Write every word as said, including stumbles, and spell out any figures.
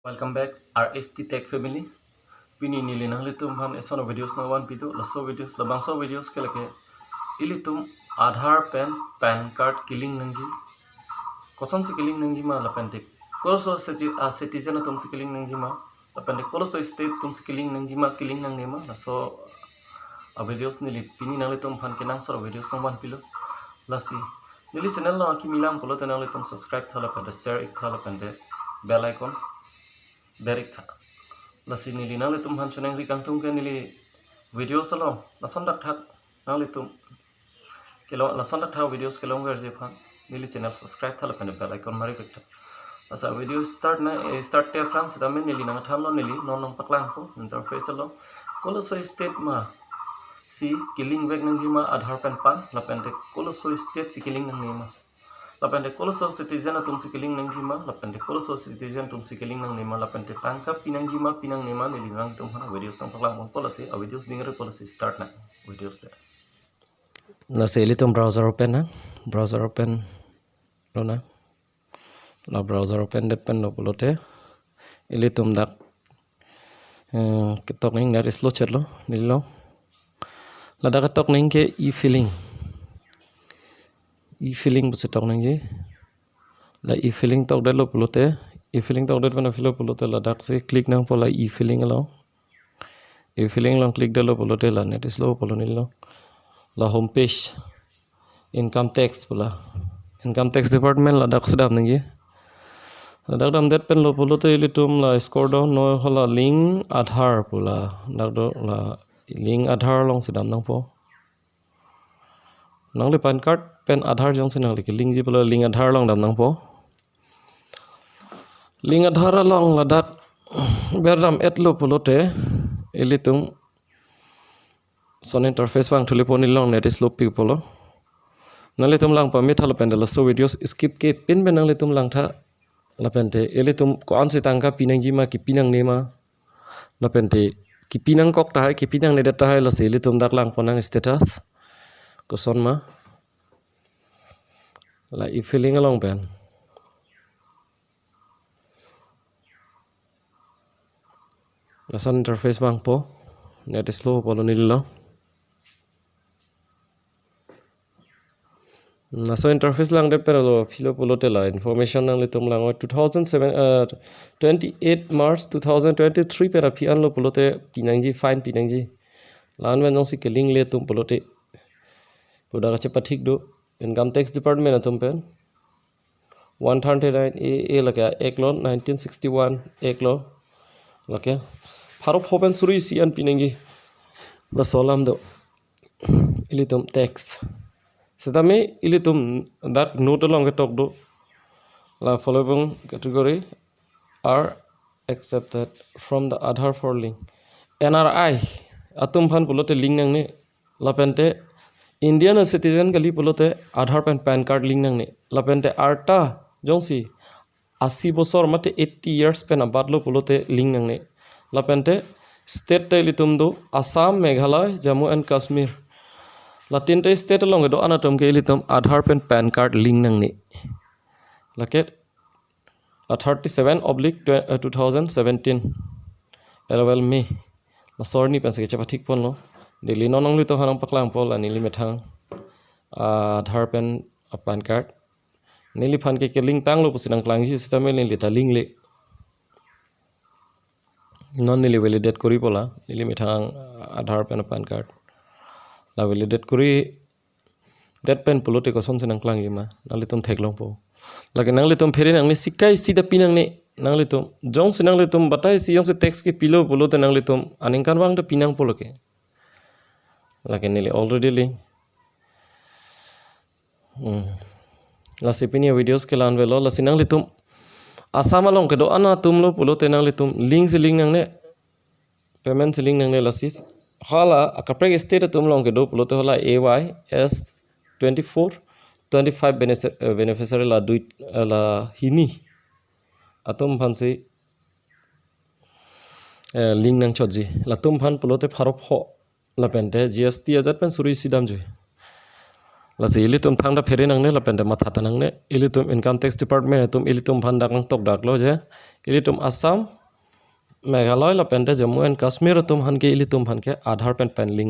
Welcome back R S T Tech Family. Pini neli nanglitum aphan eson videos nangvanpi do, laso videos, labangso videos ke lake ilitum Aadhaar pen PAN card ke-link nangji. Kosonsi ke-link nangji ma lapente koloso citi-, a citizen atumsi ke-link nangji ma lapente koloso state atumsi ke-link nangji ma, ke-link nangne ma, laso a videos neli pini nanglitum aphan kenangsot videos nangvanpilo. Lasi neli channel along akimi lang pulote nanglitum subscribe tha lapente share ik tha lapente bell icon ber ik tha. Lasi neli nanglitum aphan choningri kangtung ke neli videos along lason thakthak nanglitum kelong, lason thakthak videos kelongverji aphan neli channel subscribe tha lapente bell icon mari ik tha. Lasi video start na, eh, start te aphrang sitame neli nangthanlo, neli non nangpaklangpo interface along. Koloso state ma si ke-link vek nangji ma Aadhaar pen PAN, lapente koloso state si ke-link nangne ma, lapente koloso citizen atumsi ke-link nangji ma, lapente koloso citizen atumsi ke-link nangne ma, lapente tangka pi nangji ma, pi nangne ma, neli nanglitum aphan videos nangpaklangpo. Lasi a videos dingre, lasi start na videos le. Lasi ilitum browser open na, browser open lo na. La browser open det pen lo pulote ilitum dak, eh, ketok ning, net slow chetlo neli lo. Ladak ketok ning ke e-filing. E-filing pusi tok nangji. La e-filing tokdetlo pulote, e-filing tokdet pen aphi lo pulote ladaksi click nangpo la e-filing along. E-filing along click detlo pulote la net slow pulo neli lo. La home page, income tax pu la. Income tax department ladak si dam nangji. Ladak damdet pen lo pulote ilitum la scroll down, non hala link Aadhaar pu la dak do, la link Aadhaar alongsi dam nangpo. Nangli PAN card pen Aadhaar jongsi nangli ke-linkji pu la link Aadhaar along dam nangpo. Link Aadhaar along ladak berdam-etlo pulote ilitum son interface vangthulipo, neli along net slow pi pulo. Nanglitum lang pame tha lapente laso videos skip ke pin pen nanglitum lang tha lapente ilitum ko-ansi tangka pi nangji ma, kepi nangne ma, lapente kepi nangkok tahai, kepi nangnedet tahai, lasi ilitum dak langpon nang status koson ma. La e-filing along pen lason interface vangpo, net slow pulo neli lo. Laso interface langdet pen lo aphi lo pulote la information nanglitum lang oi, two thousand seven, uh, twenty-eight March two thousand twenty-three pen aphi anlo pulote pi nangji, fine pi nangji. La-an pen jongsi ke-linkle atum pulote pu dak kachepathik do, income tax department atum pen one thirty-nine A A lake Act lo, nineteen sixty-one Act lo. Lake pharo pho pen suri isi an pi nangji. Laso alam do ilitum tax. Sitame ilitum dak note along ketok do, la following category are accepted from the Aadhaar for link. N R I atum aphan pulote link nangne, lapente Indian citizen kali pulote Aadhaar pen PAN card link nangne, lapente arta jongsi asi bosor mate eighty years pen abatlo pulote link nangne. Lapente state ta ilitum do Assam, Meghalaya, Jammu and Kashmir. La tinta state along kedo-an atum ke ilitum Aadhaar pen PAN card link nangne. Lake la thirty-seven oblique tw-, uh, two thousand seventeen, eleven May. Laso arni pensi kachepathik ponlo. Neli non nanglitum aphan nangpaklangpo la neli methang, uh, Aadhaar pen, uh, PAN card. Neliphan ke ke-link tanglo pusi nangklangji, sitame neli ta linkle. Non neli validate koripo la neli methang, uh, Aadhaar pen PAN card. La validate koridet pen pulote kosonsi nangklangji ma, nanglitum theklongpo. Lake nanglitum phere nangne, sika isi ta pi nangne, nanglitum jongsi nanglitum batai isi jongsi tax kepilo pulote nanglitum aningkanvang ta pi nangpo lake. Lake neli already link. Hmm. Lasi pini videos ke la-an avelo, lasi nanglitum Assam along kedo-an atumlo pulote nanglitum link si link nangne, payment si link nangne, lasi hala akaprek state atum along kedo pulote hala A Y S twenty-four, twenty-five benefi-, eh, beneficiary la dui, eh, la hini atum aphansi, eh, link nangchotji. Latum aphan pulote pharo pho lapente G S T ajat pen suri isi damji. Lasi ilitum thangta phere nangne lapen te matha ta nangne. Ilitum Income Tax Department atum ilitum aphan dak nangtokdaklo je, ilitum Assam, Meghalaya lapen te Jammu and Kashmir atum aphan ke ilitum aphan ke Aadhaar pen PAN link